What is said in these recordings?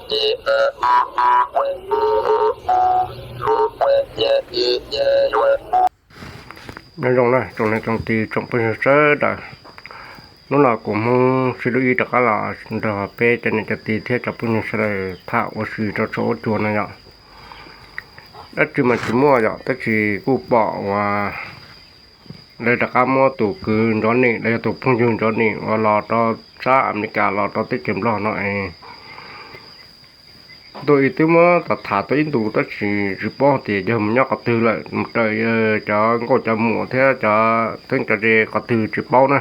Nyob zoo na tsoom niam tsoom txiv tsoom phooj ywg sawv daws. Hnub no kuv Hmoob Sib Lub Ib rov qab los nrog peb cov niam cov txiv thiab cov phooj ywg sawv daws tham ua si rau saum huab cua no yom. Dab tsi mas tsis muaj yom, tab sis kuj pom uas lawv rov qab muab tus kwv Ntsov Nim los yog tus phooj ywg Ntsov Nim uas los rau sab Amelikas los rau teb chaws Nplog no es ntuj ib twb muab tham tham tau ib ntus tab sis tsis paub tias yog mus nyob qhov twg lawm, mus raws cov nkauj cov muam thiab cov teeb cov ze qhov twg tsis paub na.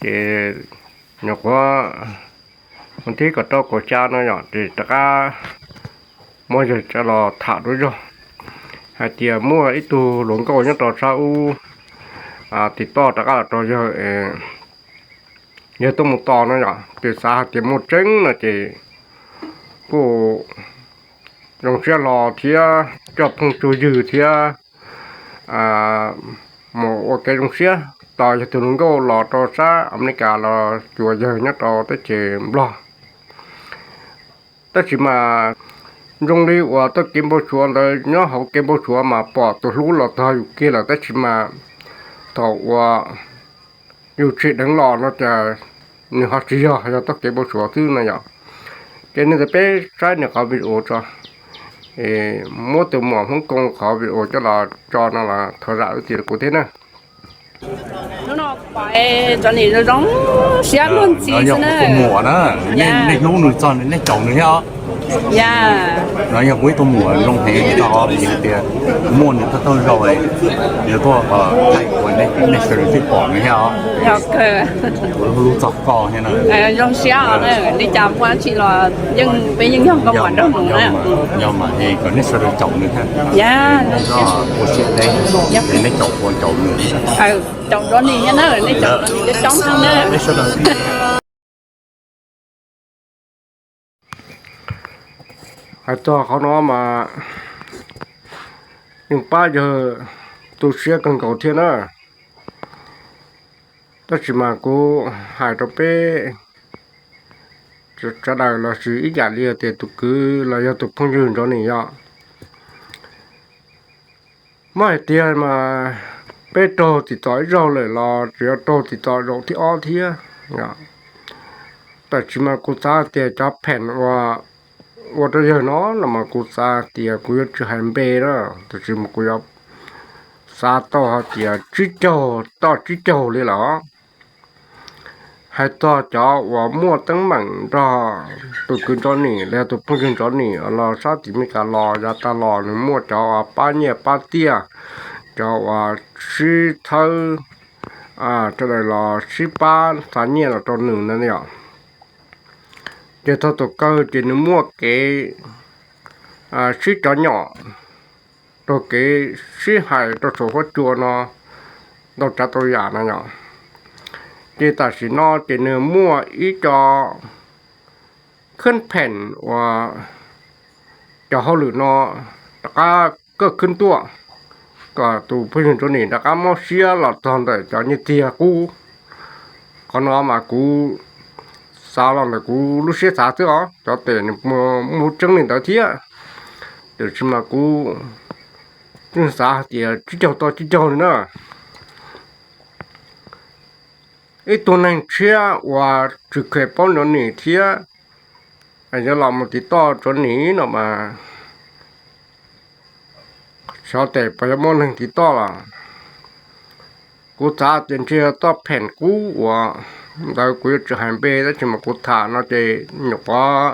Ces nyuam qhuav hnub tim kaum rau kaum xya no yom, ces rov qab muab yawg coj los tham dua zog hais tias muaj ib tug hluas nkauj nyob rau sab ub tim toj rov qab los rau yawg, yawg tuaj mus tos no yom, ces xav hais tias muaj tseeb no ces kuj zoo siab hlo thiab coj phooj coj ywg thiab mus ua kev zoo siab tos yog tus hluas nkauj los rau sab Amelikas los cuag yawg nyob rau teb chaws Nplog. Tab sis mas zoo li uas txoj kev npau suav ntawd nyob hauv kev npau suav mas pom tus hlub los txog yus kiag lawm tab sis mas thaum uas yus tsim dheev los no ces nws ho tsis yog, yog txoj kev npau suav xwb no yom. Ces nej ntawd peb saib nws qhov video tso, muab tus muam Hmoob Koob qhov video coj los tso no los thov zam lub txim rau kuv thiab na. Hnub no pom Ntsov Nim zoo zoo siab luag ntxhi xwb na. Tus muam na, nej hlub nws txog nej caum nws thiab os. No yog kuv ib tug muam zoo heev txog vim hais tias muaj nws thawj thawj zaug nws tuaj thaij ua nej sawv daws thiaj pom nws thiab os. Kuv hlub txog koj thiab na. Zoo siab os, li cas muaj dab tsi los yeej peb yeej yog nkauj muam nraug nus na. Yog mas es kom nej sawv daws caum nws thiab. Ua siab deb, nej caum ua caum nws. Caum Ntsov Nim thiab na, nej caum Ntsov Nim coob coob na. Hais txog qhov no mas yeej pab yawg tu siab kawg nkaus thiab na. Tab sis mas kuv hais rau peb sawv daws los sis ib yam li tias tus kwv los yog tus phooj ywg Ntsov Nim yom, muab hais tiag mas peb raug tsim txom ib zaug lawm los tseem yuav raug tsim txom zaum thib ob thiab. Tab sis mas kuv xav tias cov pheem uas ua rau yawg no no mas kuv xav tias kuv yuav tsis hais npe na, tab sis mas kuv yuav xav tau hais tias tsib caug toj tsib caug li lawm. Hais txog cov uas muaj teeb meem nrog tus kwv Ntsov Nim los yog tus phooj ywg Ntsov Nim los sab tim Meskas los yav tag los nws muaj cov uas pab nyiaj pab txiaj, cov uas sib txhawb sawv daws los sib pab xa nyiaj los rau nws na yom. Ces txog thaum kawg ces nws muaj kev sib cov nyom, raug kev sib hais rau saum huab cua no ntau tsav ntau yam no yom. Ces tam sim no ces nws muaj ib co kheeb pheem uas cov hauj lwm no rov qab koj khwb tuaj, kom tus phooj ywg Ntsov Nim rov qab mob siab los txog ntawm cov nyiaj txiag qub. Qhov no mas kuv xav los ntawm kuv lub siab xav xwb os, cov tes nws muaj tseeb li ntawd thiab. Tiam sis mas kuv yeej xav hais tias tsib caug toj tsib caug li na. Ib tug neeg tshiab uas tsis kheev paub Ntsov Nim thiab yuav los mus tiv toj Ntsov Nim no mas xyov tes puas yuav muaj neeg tiv toj los. Kuv xav tias ntshe toj pheem qub uas ntawd kuv yuav tsis hais npe tab sis mas kuv tham no ces nyuam qhuav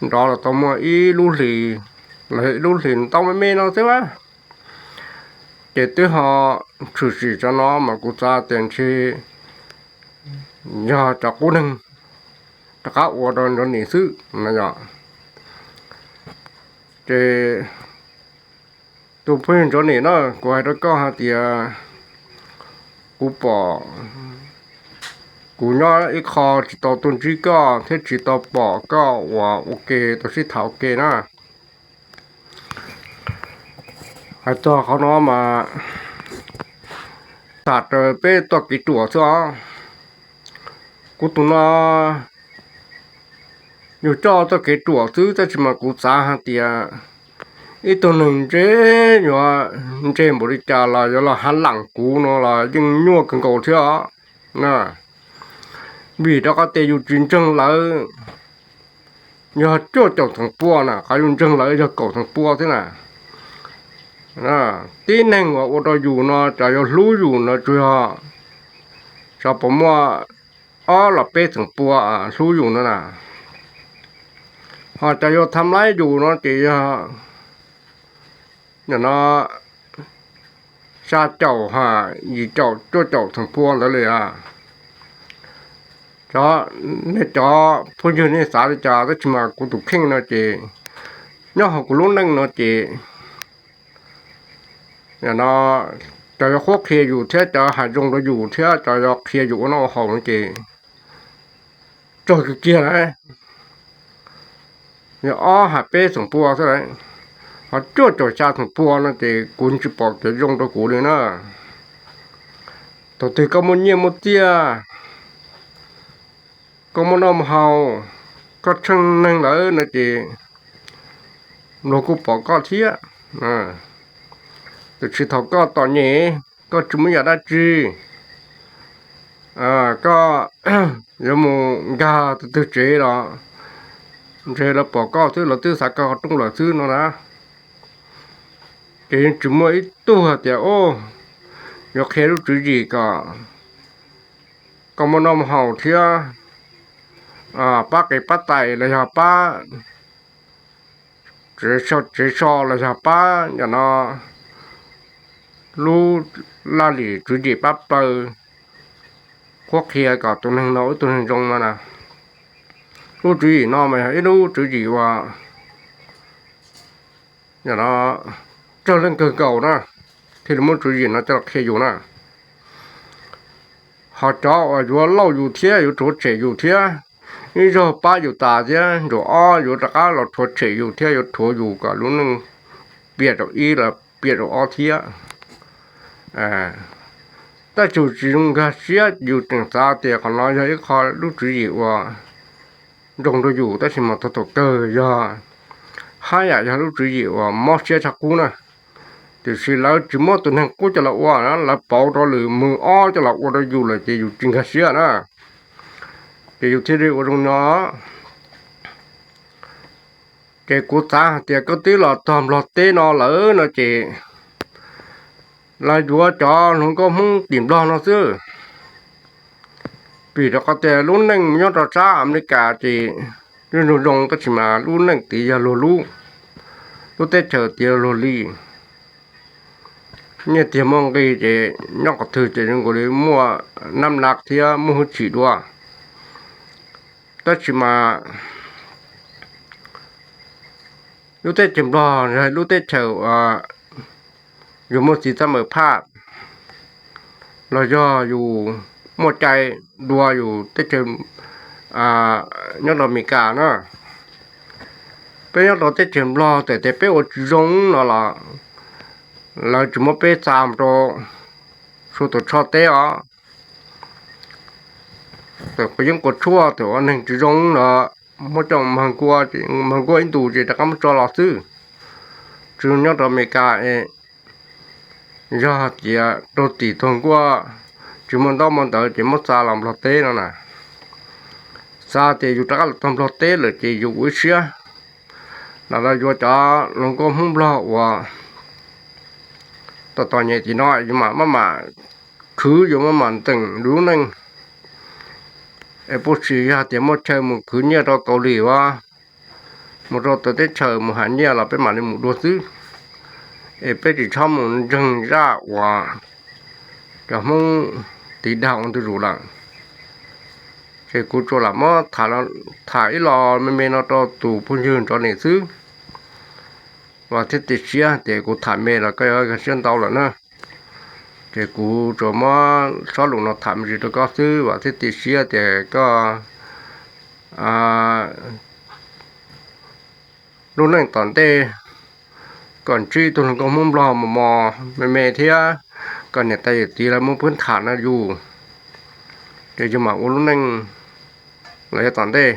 nrov los tau muaj ib lub hlis, los ib lub hlis ntau me me no xwb a. Ces twb ho tshwm sim tso no mas kuv xav tias ntshe yog cov qub neeg rov qab ua rau Ntsov Nim xwb no yom. Ces tus phooj ywg Ntsov Nim na, kuv hais rau koj hais tias kuv pom, kuv nyob ib qho tsis tau tuaj ntsib koj thiab tsis tau pom koj uas ua ke tau sib tham ua ke na. Hais txog qhov no mas tham raws peb txoj kev ruam xwb os. Kuv tus no yus coj txoj kev ruam xwb, tab sis mas kuv xav hais tias ib tug neeg ntse, yuav ntse npaum li cas los yuav los hav lam kuv no los yeej nyuaj kawg nkaus thiab os. Vim rau qhov tias yus tsis ntseeg lawv yog cuaj caum theem pua na, qhov yus ntseeg lawv yog kaum theem pua thiab na. Tib neeg uas ua rau yus no cov yuav hlub yus no tsuas yog cov puas muaj ob los peb theem pua hlub yus no na. Ho cov yuav tham laib yus no ces yog nim no xya caum ha yim caum cuaj caum theem pua ntawd li. Cov, nej cov phooj ywg nej xav li cas, tab sis mas kuv tus kheej no ces nyob hauv kuv lub neej no ces no cov yuav qhuab qhia yus thiab cov hais zoo rau yus thiab cov yuav qhia yus ua noj ua haus no ces tsawg kiag kiag na, yog ob hais peb theem pua xwb. Ho cuaj caum xya theem pua no ces kuv tsis pom kev zoo rau kuv li na. Thaum twg koj muaj nyiaj muaj txiaj, koj muaj noj muaj haus, koj tsheej neeg lawm no ces luag kuj pom koj thiab. Tiam sis thaum koj txom nyem, koj tsis muaj yam dab tsi, koj yuav mus nkag tus twg tsev los ntshe lawv pom koj xwb, lawv twb xav koj qhov rooj lawm xwb no na. Ces yeej tsis muaj ib tug hais tias yuav qhia lub tswv yim kom koj muaj noj muaj haus thiab pab qev pab tais los yog pab tsev so los yog pab no lub laj lim tswv yim pab plaws qhuab qhia kom tus neeg no ua tus neeg zoo no na. Lub tswv yim no mas yog ib lub tswv yim uas no tsawg leej kawg nkaus na, thiaj li muab tswv yim no coj los qhia yus na. Ho cov uas yuav lauj yus thiab yuav rhuav tshem yus thiab, ib zaug pab yus tas thiab, zaum ob yuav rov qab los rhuav tshem yus thiab yuav rhuav yus kom lub neej piam rau ib los piam rau ob thiab. Tab sis tsis zoo nkag siab, yus tseem xav tias qhov no yog ib qho lub tswv yim uas zoo rau yus, tab sis mas thaum thaum kawg yog haj yam yog lub tswv yim uas mob siab tshaj qub na. Tiam sis lawv tsis muab tus neeg qub coj los ua na, lawv pauv rau lwm moog ob coj los ua rau yus lawm ces yus tsis nkag siab na, ces yus thiaj li ua zoo no. Ces kuv xav hais tias koj twb los txog Nplog teb no lawm no ces lawv yuav cov hluas nkauj Hmoob tim Nplog no xwb. Vim rau qhov tias lub neej nyob rau sab Amelikas ces yeej zoo zoo, tab sis mas lub neej tid yog luag lub, lub teb chaws tid yog luag li. Nyiaj txiag muaj nqis ces nyob qhov twg ces zoo nkaus li muaj nab laj thiab muaj hwj chim dua. Tab sis mas lub teb chaws Nplog yog lub teb chaws yus muaj txiv txab mawm phaj los yog yus muaj cai dua yus teb chaws nyob rau Amelikas na. Peb nyob rau teb chaws Nplog txawm tias peb ua tsis zoo no los lawv tsis muab peb xa mus rau sua tus tsho teb os. Txawm quav yeeb quav tshuaj, txawm ua neeg tsis zoo los muab coj mag nkuaj, mag nkuaj ib ntus ces rov qab muab tso los xwb. Tsis nyob rau Amelikas es yog tias raug tim tuag nkuaj tsis muaj ntaub muaj ntawv ces muab xa los Nplog teb no na. Xav tias yus rov qab los txog Nplog teb lawm ces yus ua ib siab los lawv yuav cov hluas nkauj Hmoob Nplog uas tom tom nyem tim no yus mam maj mam khwv, yus maj mam nteem lub neej. Es puas tsis yog tias muaj chaw mus khwv nyiaj rau Kaus Lim ua, mus rau txawv teb chaws mus hais nyiaj los peb mam li mus dua xwb. Es peb tsis txhob mus ntseeg zaj uas cov Hmoob tiv dag ua ntu zus lawm. Ces kuv tsuas lam muab tham ib los me me no rau tus phooj ywg nrov nim xwb. Vam thiab cia siab tias kuv tham me los koj yuav nkag siab ntau lawm na. Ces kuv tsuas muab xob lus no tham me ntsis rau koj xwb, vam thiab cia siab tias koj lub neej tom ntej kom ntsib tus hluas nkauj Hmoob Nplog mos mos me me thiab kom niam tais yawm txiv lawv muab pub tham no yus, ces yus mam ua lub neej los yav tom ntej.